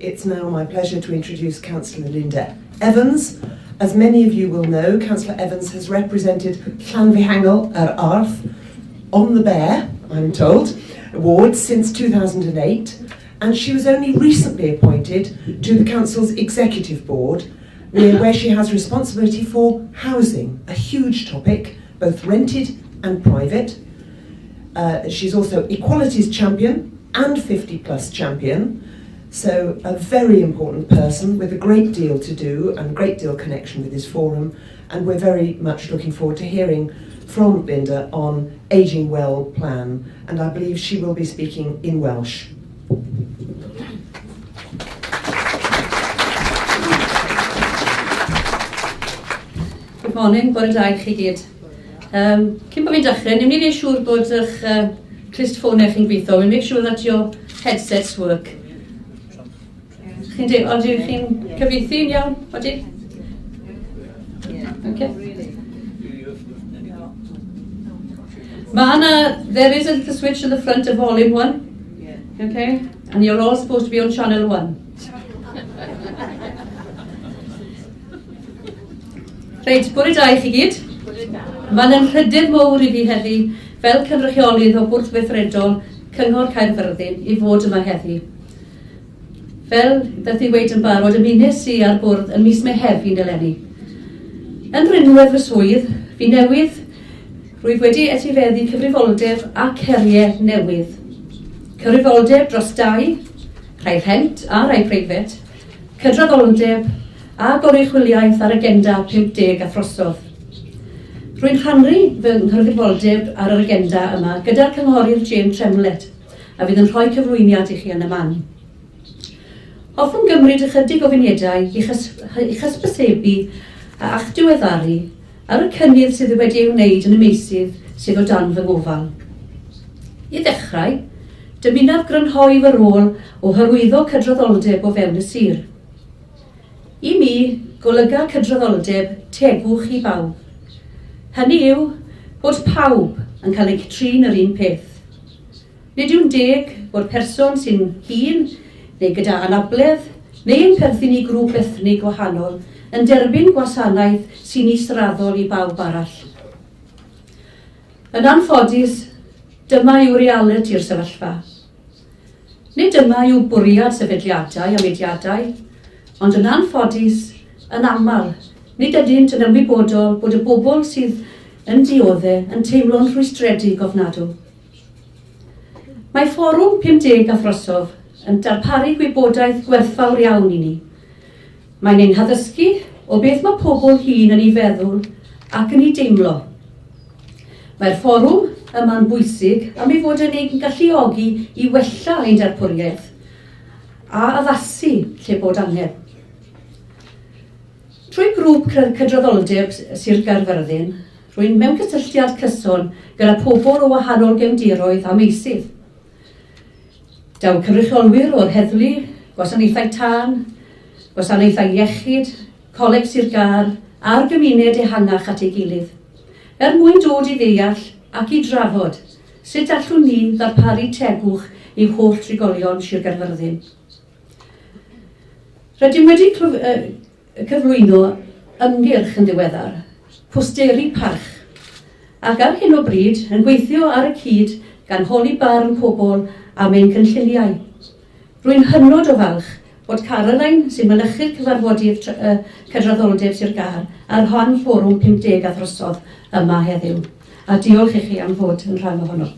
It's now my pleasure to introduce Councillor Linda Evans. As many of you will know, Councillor Evans has represented Llanfihangel ar Arth on the Bear, I'm told, ward since 2008, and she was only recently appointed to the council's executive board, where, where she has responsibility for housing, a huge topic, both rented and private. Uh, she's also Equalities Champion and 50 Plus Champion, so a very important person with a great deal to do and a great deal connection with this forum, and we're very much looking forward to hearing from Linda on Ageing Well plan, and I believe she will be speaking in Welsh. Good morning, bore da i chi gyd. Um, cyn bod fi'n dechrau, ni'n mynd i wneud siŵr bod eich uh, clustffonau chi'n gweithio. We make sure that your headsets work. Chi'n dweud, ond ydych chi'n cyfieithu'n iawn? Odi? Okay. Mae yna, there is a little switch in the front of volume 1. Okay? And you're all supposed to be on channel 1. Reit, bore da i chi gyd. Mae'n anrhydedd mowr i fi heddi fel cynrychiolydd o Bwrdd Weithredol Cyngor Caerfyrddin i fod yma heddi. Fel ddaeth i weud yn barod, ymunes i â'r bwrdd yn mis Mehefin eleni. Yn rinwedd fy swydd, fi newydd, rwyf wedi etifeddu cyfrifoldeb ac heriau newydd. Cyfrifoldeb dros dai, rhai rhent a rhai preifat, cydraddoldeb a goruchwyliaeth ar agenda 50 a throsodd. Rwy'n rhannu fy nghyfrifoldeb ar yr agenda yma gyda'r Cynghorydd Jane Tremlett, a fydd yn rhoi cyflwyniad i chi yn y man. Hoffwn gymryd ychydig o funudau i'ch hysbysebu a'ch diweddaru ar y cynnydd sydd wedi ei wneud yn y meysydd sydd o dan fy ngofal. I ddechrau, dymunaf grynhoi fy rôl o hyrwyddo cydraddoldeb o fewn y sir. I mi, golyga cydraddoldeb tegwch i bawb. Hynny yw, bod pawb yn cael eu trin yr un peth. Nid yw'n deg bod person sy'n hŷn neu gyda anabledd neu yn perthyn i grŵp ethnig gwahanol yn derbyn gwasanaeth sy'n israddol i bawb arall. Yn anffodus, dyma yw realiti'r sefyllfa. Nid dyma yw bwriad sefydliadau a mudiadau, ond yn anffodus, yn aml, nid ydynt yn ymwybodol bod y bobl sydd yn diodde' yn teimlo'n rhwystredig ofnadw. Mae Fforwm 50 a Throsodd yn darparu gwybodaeth gwerthfawr iawn i ni. Mae'n ein haddysgu o beth mae pobl hŷn yn ei feddwl ac yn ei deimlo. Mae'r fforwm yma'n bwysig am ei fod yn ein galluogi i wella ein darpariaeth a addasu lle bod angen. Trwy grŵp cydraddoldeb Sir Gaerfyrddin, rwy'n mewn cysylltiad cyson gyda pobl o wahanol gefndiroedd a meysydd. Daw cynrychiolwyr o'r heddlu, gwasanaethau tân, gwasanaethau iechyd, Coleg Sir Gâr a'r gymuned ehangach at ei gilydd, er mwyn dod i ddeall ac i drafod sut allwn ni ddarparu tegwch i holl drigolion Sir Gaerfyrddin. Rydym wedi cyflwyno ymgyrch yn ddiweddar, Posteri Parch, ac ar hyn o bryd yn gweithio ar y cyd gan holi barn pobl am ein cynlluniau. Rwy'n hynod o falch bod Caroline, sy'n mynychu'r cyfarfodydd cydraddoldeb Sir Gâr, ar rhan Fforwm 50 a throsodd yma heddiw, a diolch i chi am fod yn rhan ohono.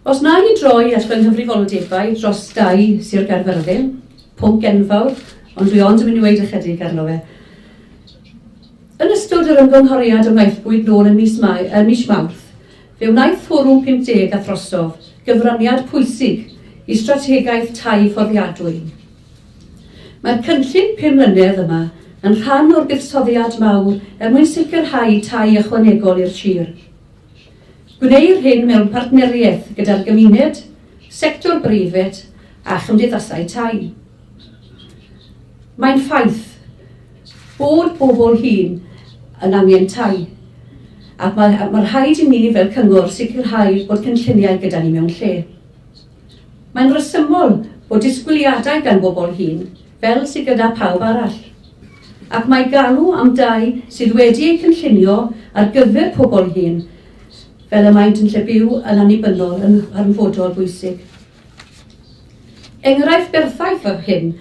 Os na i droi at fy nghyfrifoldebau dros dai Sir Gaerfyrddin, pwnc enfawr, ond dwi ond yn mynd i weud ychydig arno fe. Yn ystod yr ymgynghoriad a wnaethpwyd nôl yn mis, Mai, yn mis Mawrth, fe wnaeth Fforwm 50 a throsodd gyfraniad pwysig i strategaeth tai fforddiadwy. Mae'r cynllun pum mlynedd yma yn rhan o'r buddsoddiad mawr er mwyn sicrhau tai ychwanegol i'r sir. Gwneir hyn mewn partneriaeth gyda'r gymuned, sector breifat a chymdeithasau tai. Mae'n ffaith bod bobl hŷn yn angen tai, ac mae, mae rhaid i ni fel cyngor sicrhau bod cynlluniau gyda ni mewn lle. Mae'n rhesymol bod disgwyliadau gan bobl hŷn, fel sydd gyda phawb arall. Ac mae galw am dai sydd wedi eu cynllunio ar gyfer pobl hŷn, fel y maent yn lle byw yn annibynnol yn hanfodol bwysig. Enghraifft berffaith o hyn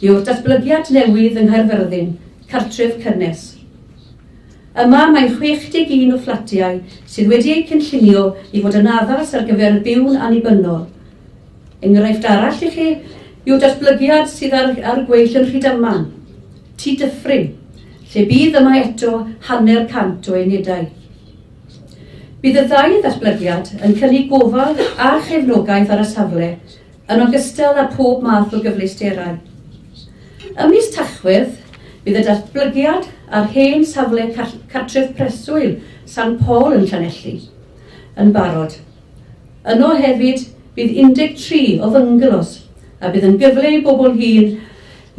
yw'r datblygiad newydd yng Nghaerfyrddin, Cartref Cynnes. Yma mae 61 o fflatiau sydd wedi eu cynllunio i fod yn addas ar gyfer byw'n annibynnol. Enghraifft arall i chi yw'r datblygiad sydd ar, ar y gweill yn Rhydaman, Tŷ Dyffryn, lle bydd yma eto 50 o unedau. Bydd y ddau ddatblygiad yn cynnig gofal a chefnogaeth ar y safle, yn ogystal â phob math o gyfleusterau. Ym mis Tachwedd, bydd y datblygiad ar hen safle cartref preswyl San Paul yn Llanelli yn barod. Yno hefyd bydd 13 o fyngalos a bydd yn gyfle i bobl hŷn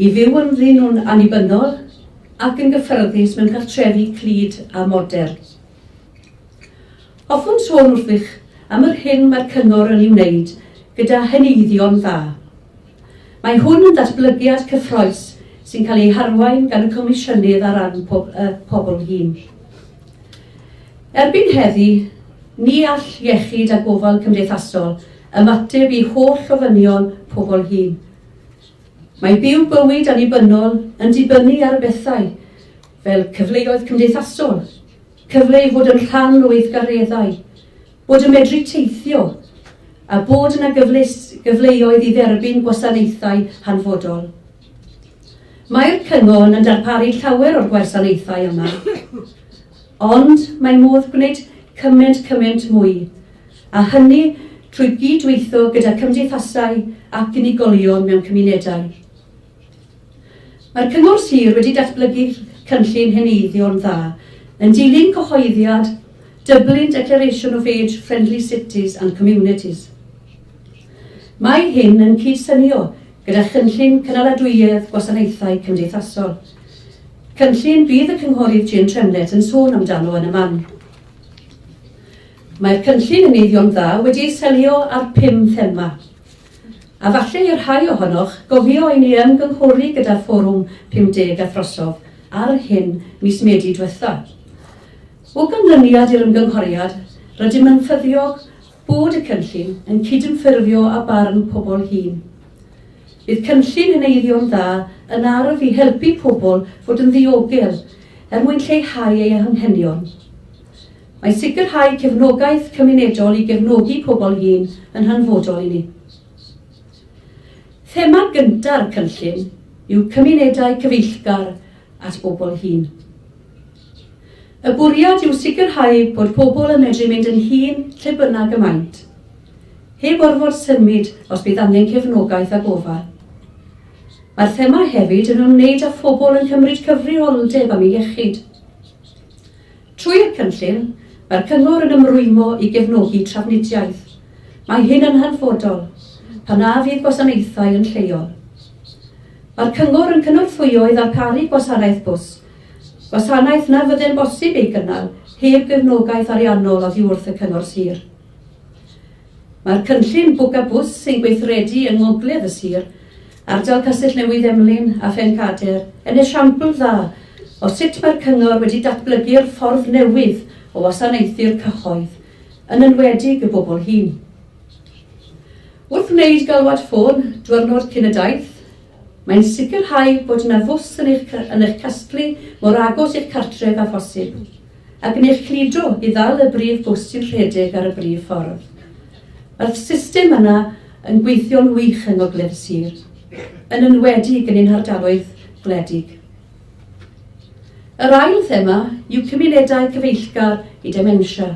i fyw ynddyn nhw'n annibynnol ac yn gyffyrddus mewn cartrefi clyd a modern. Hoffwn sôn wrthych am yr hyn mae'r Cyngor yn ei wneud gyda heneiddio'n dda. Mae hwn yn ddatblygiad cyffrous sy'n cael ei harwain gan y Comisiynydd ar ran pob, uh, pobl hŷn. Erbyn heddi, ni all iechyd a gofal cymdeithasol ymateb i holl ofynion pobl hŷn. Mae byw bywyd annibynnol yn dibynnu ar bethau fel cyfleoedd cymdeithasol, cyfle i fod yn rhan o weithgareddau, bod yn medru teithio, a bod yna gyfleoedd i dderbyn gwasanaethau hanfodol. Mae'r Cyngor yn darparu llawer o'r gwasanaethau yma, ond mae modd gwneud cymaint, cymaint mwy, a hynny trwy gyd-weithio gyda cymdeithasau ac unigolion mewn cymunedau. Mae'r Cyngor Sir wedi datblygu cynllun heneiddio'n dda yn dilyn cyhoeddiad Dublin Declaration of Age Friendly Cities and Communities. Mae hyn yn cyd-synio gyda chynllun cynaladwyedd gwasanaethau cymdeithasol. Cynllun bydd y Cynghorydd Jane Tremlett yn sôn amdano yn y man. Mae'r cynllun heneiddio'n dda wedi ei selio ar pum thema. A falle i'r rhai ohonoch gofio i ni ymgynghori gyda Fforwm 50 a throsodd ar hyn mis Medi dwetha. O ganlyniad i'r ymgynghoriad, rydym yn ffyddiog bod y cynllun yn cydymffurfio â barn pobl hŷn. Bydd cynllun heneiddio'n dda yn arf i helpu pobl fod yn ddiogel er mwyn lleihau eu hanghenion. Mae sicrhau cefnogaeth cymunedol i gefnogi pobl hŷn yn hanfodol i ni. Thema gynta'r cynllun yw cymunedau cyfeillgar at bobl hŷn. Y bwriad yw sicrhau bod pobl yn medru mynd yn hŷn lle bynnag y maent, heb orfod symud os bydd angen cefnogaeth a gofal. Mae'r thema hefyd yn ymwneud â phobl yn cymryd cyfrifoldeb am eu iechyd. Trwy'r cynllun, mae'r Cyngor yn ymrwymo i gefnogi trafnidiaeth. Mae hyn yn hanfodol, pan na fydd gwasanaethau yn lleol. Mae'r Cyngor yn cynorthwyo i ddarparu gwasanaeth bws, gwasanaeth na fydde'n bosib ei gynnal heb gefnogaeth ariannol oddi wrth y Cyngor Sir. Mae'r cynllun Bwg a Bws sy'n gweithredu yng ngogledd y sir, ardal Castell Newydd Emlyn a Phencader, yn esiampl dda o sut mae'r cyngor wedi datblygu'r ffordd newydd o wasanaethu'r cyhoedd, yn enwedig y bobl hŷn. Wrth wneud galwad ffôn dwrnod cyn y daith, mae'n sicrhau bod yna fws yn eich, yn eich casglu mor agos i'ch cartref â phosib. ac yn eich cludo i ddal y brif bws sy'n rhedeg ar y brif ffordd. Mae'r system yna yn gweithio'n wych yng Ngogledd y Sir, yn enwedig yn ein hardaloedd gwledig. Yr ail thema yw cymunedau cyfeillgar i dementia.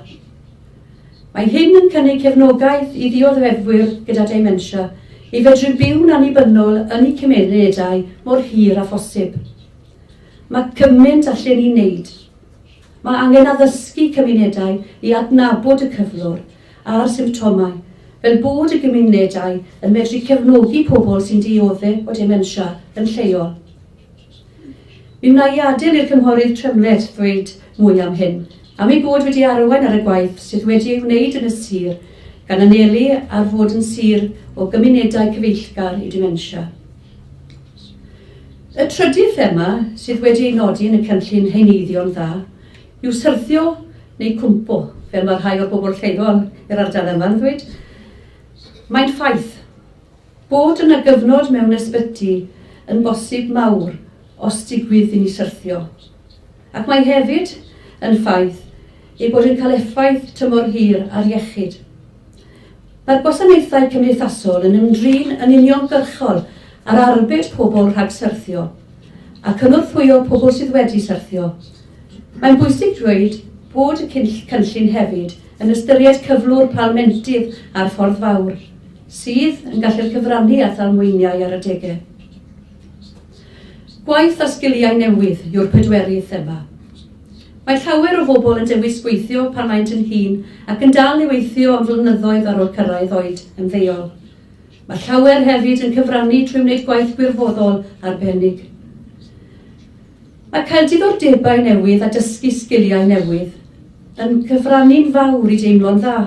Mae hyn yn cynnig cefnogaeth i ddioddefwyr gyda dementia i fedru byw'n annibynnol yn eu cymunedau mor hir â phosib. Mae cymaint allen ni wneud. Mae angen addysgu cymunedau i adnabod y cyflwr a'r symptomau, fel bod y gymunedau yn medru cefnogi pobl sy'n diodde' o dementia yn lleol. Mi wna i adael i'r Cynghorydd Tremlett ddweud mwy am hyn, am ei bod wedi arwain ar y gwaith sydd wedi ei wneud yn y sir gan anelu ar fod yn sir o gymunedau cyfeillgar i dementia. Y trydydd thema sydd wedi ei nodi yn y cynllun Heneiddio'n Dda yw syrthio neu cwmpo, fel mae rhai o'r bobl lleol i'r ardal yma'n ddweud. Mae'n ffaith bod yna gyfnod mewn ysbyty yn bosib mawr os digwydd i ni syrthio. Ac mae hefyd yn ffaith ei bod yn cael effaith tymor hir ar iechyd. Mae'r gwasanaethau cymdeithasol yn ymdrin yn uniongyrchol ar arbed pobl rhag syrthio, a cynorthwyo pobl sydd wedi syrthio. Mae'n bwysig dweud bod y cynllun hefyd yn ystyried cyflwr palmentydd a'r ffordd fawr, sydd yn gallu'r cyfrannu at ddamweiniau ar adegau. Gwaith a sgiliau newydd yw'r pedwerydd thema. Mae llawer o bobl yn dewis gweithio pan maent yn hŷn ac yn dal i weithio am flynyddoedd ar ôl cyrraedd oed ymddeol. Mae llawer hefyd yn cyfrannu trwy wneud gwaith gwirfoddol arbennig. Mae cael diddordebau newydd a dysgu sgiliau newydd yn cyfrannu'n fawr i deimlo'n dda.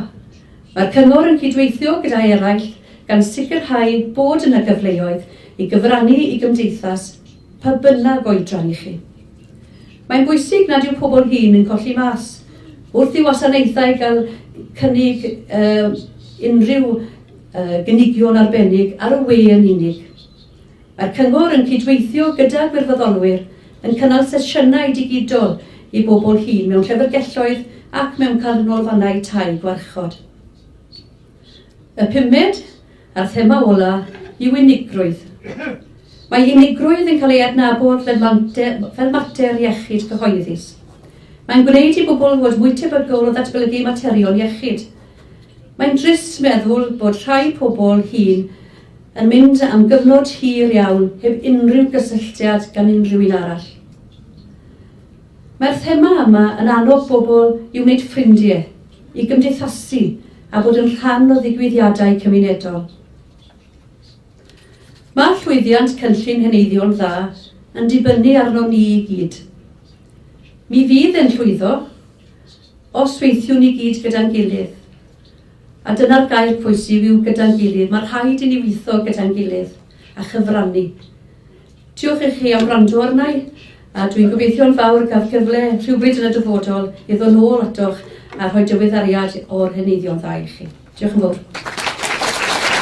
Mae'r Cyngor yn cydweithio gyda eraill gan sicrhau bod yna gyfleoedd i gyfrannu i gymdeithas pa bynnag oedran i chi. Mae'n bwysig nad yw pobl hŷn yn colli mas wrth i wasanaethau gael cynnig uh, unrhyw uh, gynigion arbennig ar y we yn unig. Mae'r Cyngor yn cydweithio gyda gwirfoddolwyr yn cynnal sesiynau digidol i bobl hŷn mewn llyfrgelloedd ac mewn canolfannau tai gwarchod. Y pumed, a'r thema ola, yw unigrwydd. Mae unigrwydd yn cael ei adnabod fel, fel mater iechyd cyhoeddus. Mae'n gwneud i bobl fod mwy tebygol o ddatblygu materion iechyd. Mae'n drist meddwl bod rhai pobl hŷn yn mynd am gyfnod hir iawn heb unrhyw gysylltiad gan unrhyw un arall. Mae'r thema yma yn annog bobl i wneud ffrindiau, i gymdeithasu a bod yn rhan o ddigwyddiadau cymunedol. Mae llwyddiant cynllun heneiddio'n dda yn dibynnu arno ni i gyd. Mi fydd e'n llwyddo os weithiwn ni gyd gyda'n gilydd. A dyna'r gair pwysig yw gyda'n gilydd. Mae rhaid i ni weithio gyda'n gilydd a chyfrannu. Diolch i chi am wrando arna i, a dwi'n gobeithio'n fawr gaf gyfle rhywbryd yn y dyfodol i ddod nôl atoch a rhoi diweddariad o'r heneiddio'n dda i chi. Diolch yn fawr.